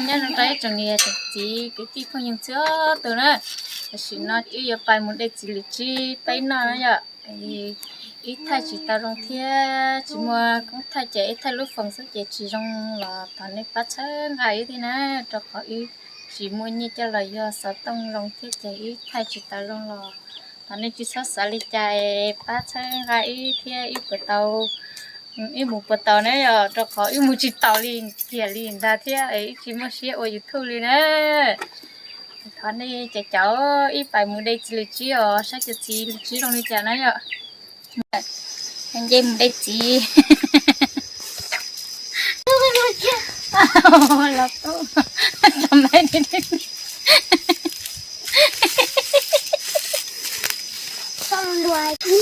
Nyob zoo rau ib tsoom niam tsoom txiv kwv tij phooj ywg txhua tus na. Tam sim no wb yuav pais mus de txiv lwm tsib peb noj na yom. Wb thaij tsis tau zoo thiab tsis muaj koob thaij ces wb thaij lub foos xwb ces tsis zoo los thov nej pab txhawb nqa wb thiab na, rau qhov wb tsis muaj nyiaj coj los yog xov tooj zoo thiab ces wb thaij tsis tau zoo los thov nej tsis txhob xav li cas, pab txhawb nqa wb thiab wb puas tau, wb mus puas tau na yom, rau qhov wb mus tsis taus li kiag li ntag thiab wb tsis muaj siab ua YouTube li na. Thov nej cov caum wb pais mus de txiv lwm tsib os, saib cov txiv lwm tsib zoo li cas na yom. Nce mus de txiv.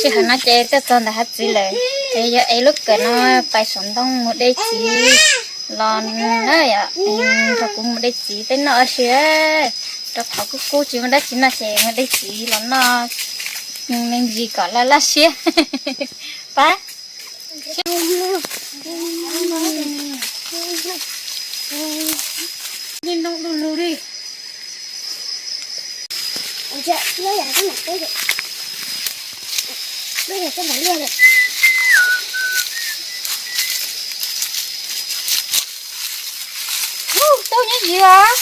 Sij hawm no ces tuaj txog ntawm hav txiv lawm, es yog ev lub kawm no pais saum ntoo mus de txiv los na yom, nrog kuv mus de txiv peb noj ua si, rau qhov kuj kub tsis muaj dab tsi noj ces mus de txiv los noj me ntsis kom laj laj siab. Pab. Tau nyob zis os.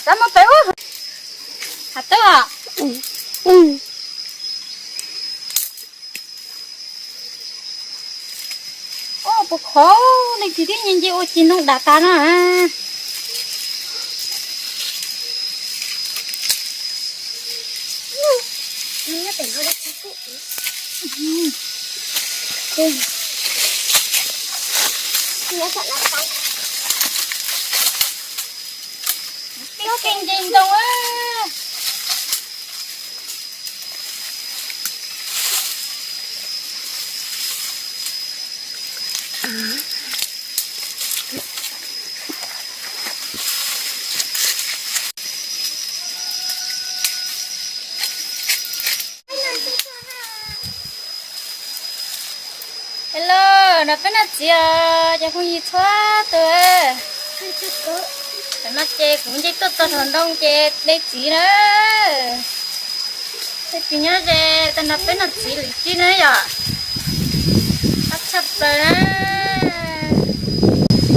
Tau mus pem ub. Hav tawb os. Ua puas khov, leej twg twb nce nce ua cig ntoo dam tas no. Nce ntoo. Hello, no peb noj txiv os cov phooj ywg txhua tus. Tam no ces kuv nce tuaj txog saum ntoo ces de txiv na. Txhua tus nyob ze, tam no peb noj txiv lwm tsib na yom. Qab tshaj plaws na.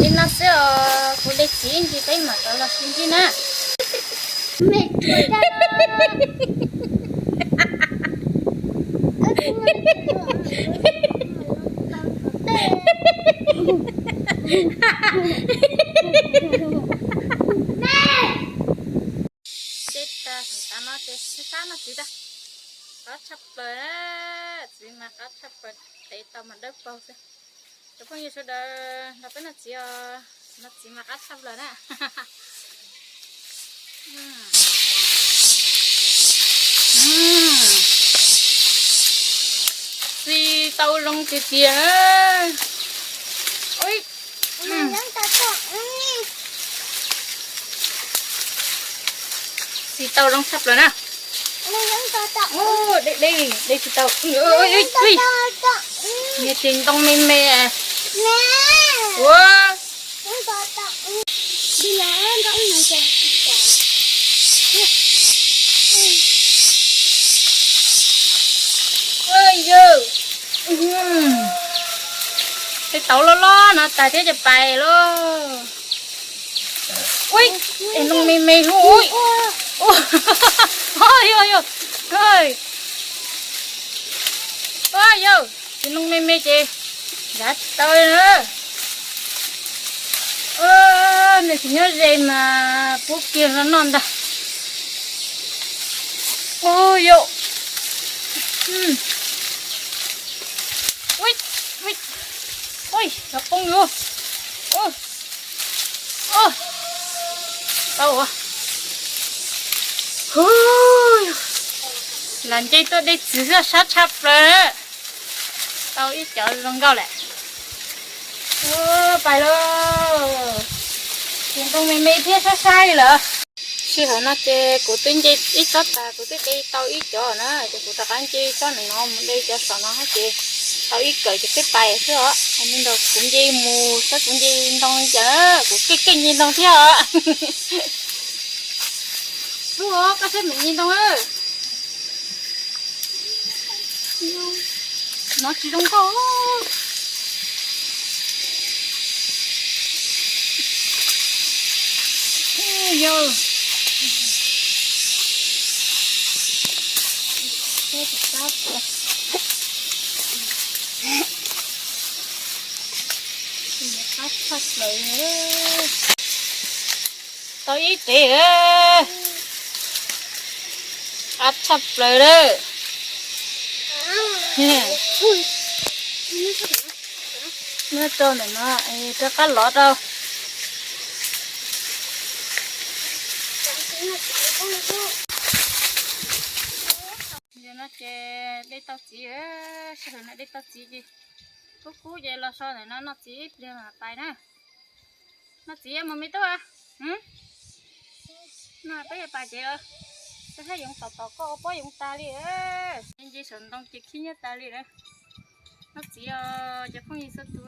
Li no xwb os, kuv de txiv ib ntsis peb mam rov los sib ntsib na. Sib tab no ces sib tab no txiv tag. Qab tshaj plaws, txiv mas qab tshaj plaws, tev tau mas dawb paug xwb. Cov phooj ywg sawv daws nrog peb noj txiv os, noj txiv mas qab tshaj plaws na. Txiv tau zoo tiag tiag. Txiv tau zoo tshaj plaws na. De, de, de tsis tau. Niag txiv ntoo me me. Ua. Yog, tej tauv loj loj no tas thiab ces pais lauj. Ui, es ntoo me me hu ui. Yog, yog, yog, txiv ntoo me me ces ncav tsis tau li na. Nws tsis nyob ze mas pub kiag los noj ntag. Ui, yog. Ui, ui, ui, cov poob yuav. Tau. Lam nce tuaj de txiv xwb sab tshaj plaws. Tau ib cov zoo nkauj lawm. Pais lauj. Txiv ntoo me me thiab sab sab li lawm. Sij hawm no ces kuv twb nce ib tsob tas, kuv twb de tau ib cov na, ces kuv rov qab nce tsob ntawm no mus de cov saum no hab ces Tau ib kawm ces peb pais xwb os. Hais li ntawd kuv nce mus saib kuv nce ntoo li cas, kuv keej keej nce ntoo thiab os. Ub, koj saib mem nce ntoo. No tsis zoo nkauj. Yog. Qab tshaj plaws. Tau ib tes. Qab tshaj plaws lawm. Muab rau ntawm no, rov qab lov rau. Yog no ces de tau txiv, sij hawm no de tau txiv ces kub kub ces los so ntawm no noj txiv ib pliag mam pais na. Noj txiv mus me tub. No peb yuav pais tsev os. Peb haj yoov tom tom koj ua pob yoov tas li. Nce saum ntoo ces khib nyiab tas li na. Noj txiv os cov phooj ywg txhua tus.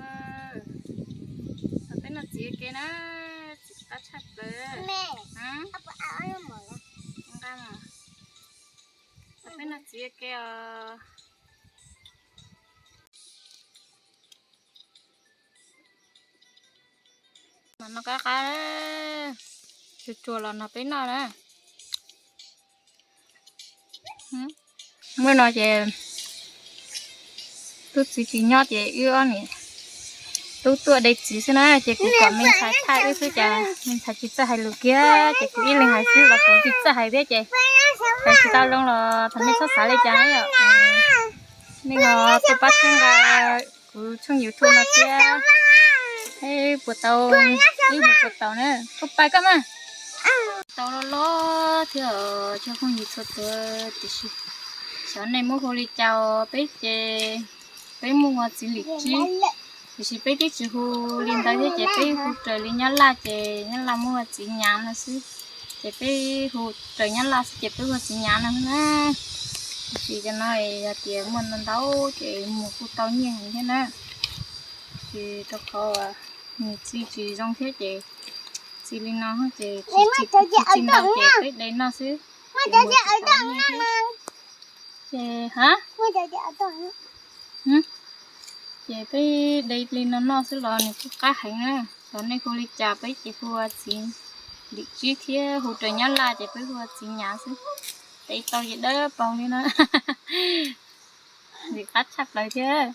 Peb noj txiv ke na, txiv qab tshaj plaws. Nqa mas. Peb noj txiv ke os. Mas no qab qab, tsuas tsuas los no peb noj na. Muaj no ces tub txiv tsis nyob ces wb ob niam tub tuaj de txiv xwb na, ces kuv kom me ntxhais thaij wb xwb ces me ntxhais tsis txawj hais lus kiag ces kuv ib leeg hais xwb los kuv tsis txawj hais thiab ces hais tsis tau zoo los thov nej txhob xav li cas na yom. Nej ho tuaj pab txhawb nqa kuv tshooj YouTube no thiab. Ib puas tau, ib puas tau na, koj pais koj mas. Tau loj loj thiab os cov phooj ywg txhua tus, tiam sis xyov nej muab hu li cas os, peb ces peb muaj ua txiv lim tsib, tiam sis peb twb tsis hu li ntawd thiab ces peb hu raws li Nyab Laj ces Nyab Laj muaj ua txiv nyav no xwb, ces peb hu raws Nyab Laj xwb ces peb hu ua txiv nyav no na. Tiam sis cov no yog tias muaj ntau ntau ces mus kuj tau nyiaj heev thiab na. Ces rau qhov nws txi tsis zoo thiab ces txi li no ces txi tsis txi ntau ces peb de noj xwb. Ces ha, ces peb de li no noj xwb los nws kuj qab heev na. Xyov nej hu li cas, peb ces hu ua txiv lim tsib thiab hu raws Nyab Laj ces peb hu ua txiv nyav xwb. Tev tau ces dawb paug li na. Lim qab tshaj plaws thiab.